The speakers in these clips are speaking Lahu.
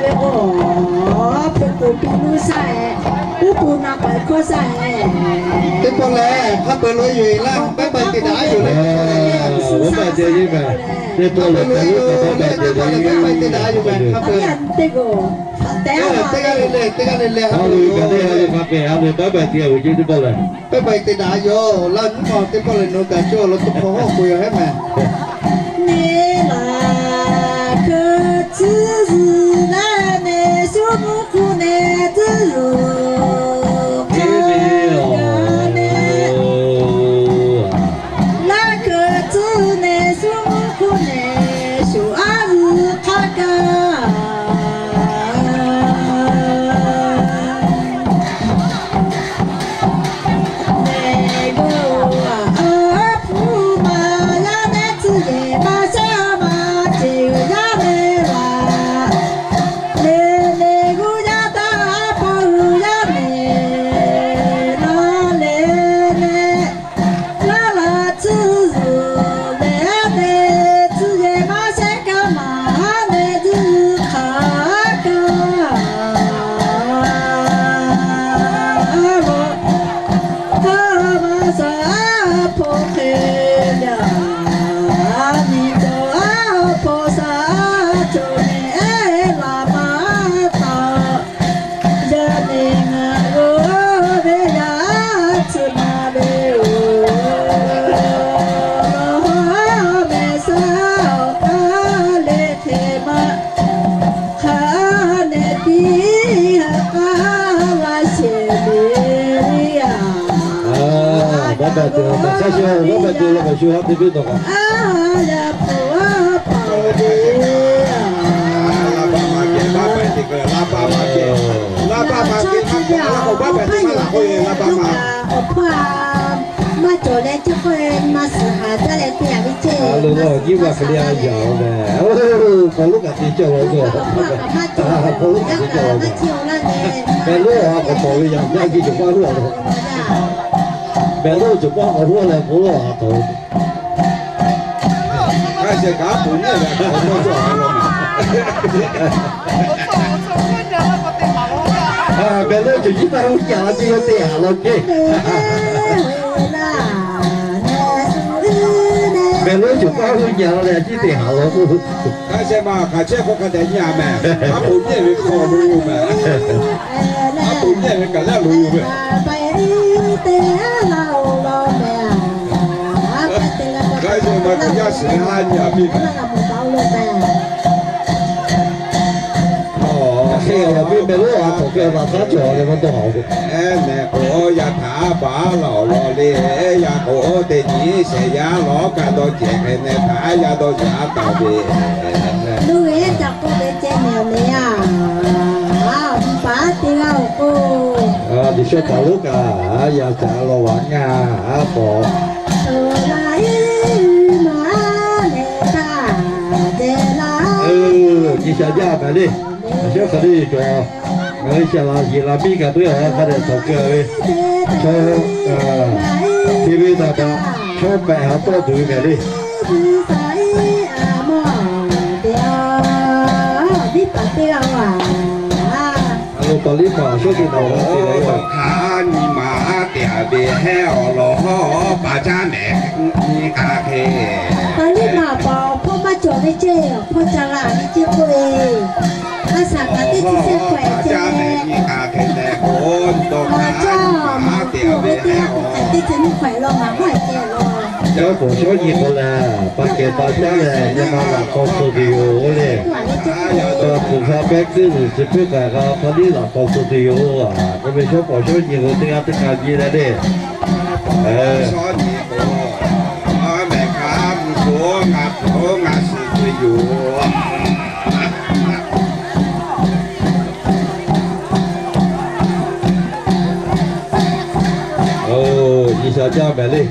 Oˇ, hpu tuˬ piˇ nuˇ shaˆ-e, uˉ peunˍ na k'ai hkawˇ shaˆ-e. Teˇ pawˆ lehˬ, hk'a peu-eˬ lo yoˬ-e laˇ, bye bye te daꞈ-a yoˬ leh. Bye bye te daꞈ-a yoˬ meh. Hk'a peu-eˬ lo yoˬ-e laˇ, bye bye te daꞈ-a yoˬ meh. Hk'a peu-eˬ teˇ g'aˇ le le, teˇ g'aˇ le le, ha lo kaꞈ teˇ g'aˇ le, hk'a peu-eˬ ha lo bye bye te-a ve ceˇ teˇ pawˆ lehˬ. Bye bye te daꞈ-a yoˬ laˇ, nyi ma teˇ pawˆ lehˬ nawˬ kaꞈ cawˇ lo to hk'aw hawˉ k'oꞈ yoˬ hehˉ meh. Neˇ laˬ hkui tcuhˉ zuhˬ leh neˇ shu mvuhˇ hk'oˆ neˇ tcuhˉ zuhˬ hk'a gaˬ neˇ, laˇ hkui tcuhˉ neˇ shu mvuhˇ hk'oˆ neˇ shu aˉ zuhˬ hk'a gaˬ. Neˇ g'uˇ a hpu ma yaˇ neˇ tcuhˉ yehˬ maˇ shehˉ maˇ ceˬ uiˍ yaˇ neˇ laˬ. Neˇ neˇ g'uˇ yaˇ taˇ pa uiˍ yaˇ neˇ laˬ leh neˇ, laˇ laˬ tcuhˉ zuhˬ leh neˇ tcuhˉ yehˬ maˇ shehˉ kaꞈ maˇ haˉ neˇ tcuhˉ hk'a gaˬ. Aˉ maˇ shaˍ aˉ hpaw hk'e yaꞈ nyi cawˬ, aˉ hpaw shaˍ cawˬ meh laˬ maˇ taˍ. Yaˇ nehˬ ngaˬ g'aw ve yaˇ tcuh ma ve yoˬ. Laˬ haˉ mehˍ shaˉ awˬ k'aˉ leh hk'e maˇ hk'a nehˬ piˇ ha k'aˉ laˇ shehˍ ve yaˇ. Aˉ, maˇ baˬ tuˬ, maˇ hk'aˇ shu, maˇ baˬ tuˬ, laˇ baˬ shu haˉ te piˇ nawˬ kaꞈ. Aˉ, yaˇ hpu aˉ paˍ ve yaˇ. Laˇ baˆ maˇ kehˬ, baˆ baˬ teˇ hk'e, laˇ baˆ maˇ kehˬ, laˇ baˆ maˇ kehˬ, maˇ kehˬ, laˇ k'o baˆ baˬ teˇ maˇ laˬ k'oˆ ve, laˇ baˆ maˇ. Awˬ hpaˇ maˇ cawˬ leh, chi hk'oˆ maˇ suhˍ haˍ jaˇ leh te-a ve ceˇ. Aˬ, lo laˇ nyiˇ g'aˇ hk'e le a yaꞈ-oˬ meh. Paˍ lonˉ kaꞈ te cawˇ law k'o, Paˍ lonˉ kaꞈ te cawˇ law k'o, Behˬ lonˉ a k'awꞈ paw ve yaꞈ nyaˇ jiˇ cawˬ paˇ huˉ a lo. Behˬ lonˉ cawˬ paˇ k'awꞈ huˉ leh paˍ lonˉ a k'awꞈ. Hk'a shehˍ kaꞈ a poˍ nyi ve a kaꞈ awˬ tawˇ cawˬ a law meh. Behˬ lonˉ cawˬ jiˇ taˇ huˉ nyi a ciˇ yawˇ te haˍ law ceˇ. Behˬ lonˉ cawˬ paˇ huˉ nyi a law leh a ciˉ te haˍ law k'o. Hk'a shehˍ ma hk'aˬ chehˇ k'oˆ hk'a dehꞈ nyi a meh. A poˍ nyi ve hk'aw lo yoˬ meh. A poˍ nyi ve kaꞈ leh lo yoˬ meh. Hk'a shehˍ ma kaꞈ yaˇ shiˍ leh haˉ nyi a piˇ meh. Hk'e awˬ lawn piˇ meh lo a hk'aˬ hk'e a laˬ htaˇ cawˬ leh maˇ dawˇ haˍ-oˬ. Ehˉ, meh k'o yaˇ htaꞈ a baˬ a laˬ awˬ lawn le, yaˇ k'o teˇ nyi shehˍ yaˇ lawˬ kaꞈ dawˇ cehˬ hk'e neh htaꞈ yaˇ dawˇ yaꞈ taˍ ve. Lo ve ca k'oˆ ve ceh mehˬ le a, a paˍ teˇ g'aˇ awˬ k'o, G'uiˬsha paˍ lonˉ kaꞈ a yaˇ ca law vaꞈ ngaˇ a paˍ. Nyi sha jaˇ mehˬ le. Aˬ, shawˉ hk'aˬ le cawˬ, ngaˬ hui shaˍ laꞈ yeˬ laꞈ miˇ kaꞈ puiˉ a hk'a dehꞈ tawˍ keu ve chaw, te ve naˍ baꞈ chaw pehꞈ ha tawˆ tuˬ ve mehˬ le. Aˬ, lo paˍ liˇ maˬ shawˉ te naˍ baꞈ te leh, hk'aˬ nyi ma te a ve hehˉ awˬ lawn hawˉ paˍ caˉ mehˍ nyi k'a hk'e. Paˍ liˇ maˬ paˍ awˬ hpawˇ maˇ cawˬ ve ceˇ, awˬ hpawˇ ca la ve ceˇ k'oˆ-e. A shaˍ kaꞈ teˇ chi sehˉ hkawehꞈ ceh. Awˬ hpawˇ maˇ cawˬ ve teˇ g'aˇ k'o hk'aˬ teˇ chi nyiˇ hkawehꞈ law maˍ hawˉ-e ceh law. Shawˉ pawˍ shawˉ nyi k'o lehˬ, pa kehˬ pa caˉ lehˬ, nyi ma laꞈ k'aw suh tuˬ yoˬ le. Pfuhˍ hk'a pehˇ kuiˉ zuhˬ chi puiˉ k'ai k'a hpaˇ liˇ laꞈ k'aw suh tuˬ yoˬ. K'oˆ ve shawˉ pawˍ shawˉ nyi k'o teˇ g'aˇ teˇ hk'aˇ jiˇ leh le. Shawˉ nyi k'o, mehˬ hk'a mvuhˇ k'o ngaˬ pfuhˍ ngaˬ suhˍ tuˬ yoˬ. Oˬ, nyi sha jaˇ mehˍ le.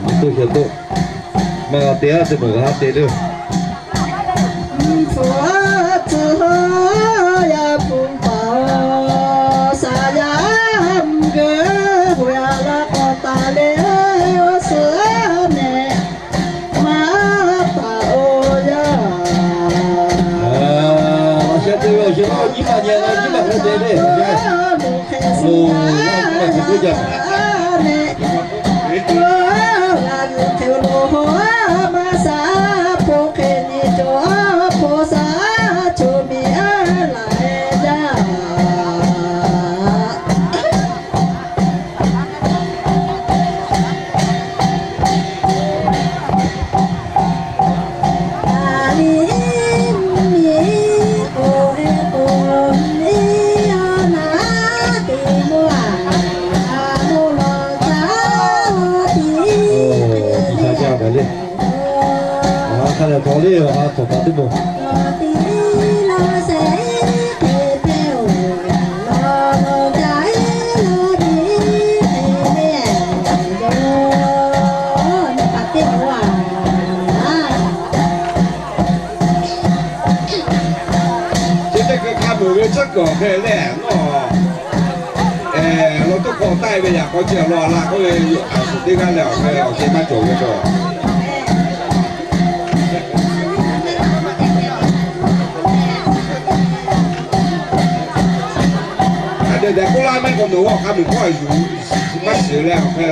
Nyi toˇ sheh toˆ. Maˇ g'a te aˉ te mawˬ g'a te le. Mvuhˇ hpfuhˇ tcuh ha yaˇ hpu paˍ-oˬ, shaˍ yaˇ mvuhˇ geuˆ hui a la k'awꞈ taˍ le, oˇ suhˍ mehˍ maˇ taˍ-oˬ yaˇ. Te ve awˬ shehˍ hpaˇ nyiˇ maˬ nyi la, nyiˇ maˬ hk'a te le. Lo, nyiˇ maˬ te k'oˆ jaˇ. Oˬ, G'uiˬsha jaˇ kaꞈ le. Awˬ ha hk'a lehˬ tawˍ le, awˬ ha tawˍ kaꞈ teˇ moˍ. Chi teˇ hkui hk'a peuˬ ve tcuhˉ kuiˬ awˬ hk'e lehˬ, nawˬ awˬ lawn tawˇ hkawˇ taˆ e ve yaꞈ k'aw ceh law a la k'oˆ ve, a shu teˇ g'aˇ leh awˬ hk'e awˬ ceh maˇ cawˬ ve k'o, a dehꞈ dehꞈ k'oˆ laˇ mehˆ k'o, nawˬ g'awˇ hk'a meuˬ hkawˇ yuˬ maˇ shiˍ leh awˬ hk'e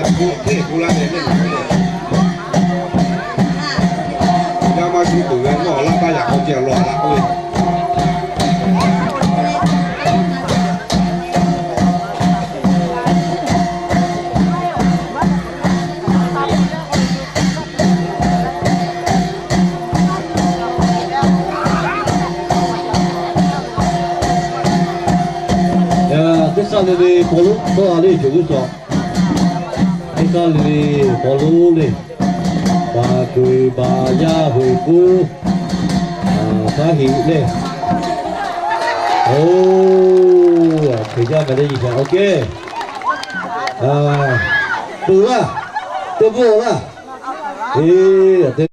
teˇ k'oˆ laˇ ve le. Yaˇ maˇ shu tuˬ ve nawˬ awˬ laˇ taˇ yaꞈ k'aw ceh law a la k'oˆ ve. Teˇ hk'aˇ le le paw lonˉ tawˇ a le, coˬ g'uˇ suhˍ. Teˇ hk'aˇ le le paw lonˉ le, baˬ kuiˬ baˬ yaˇ hoꞈ kuˉ, a, hk'aˉ heꞈ le. Oˬ, hk'e jaˇ mehˍ le, yi shaꞈ, OK. Peuˬ laˇ, teˇ bvuhˇ laˇ. Eˬ,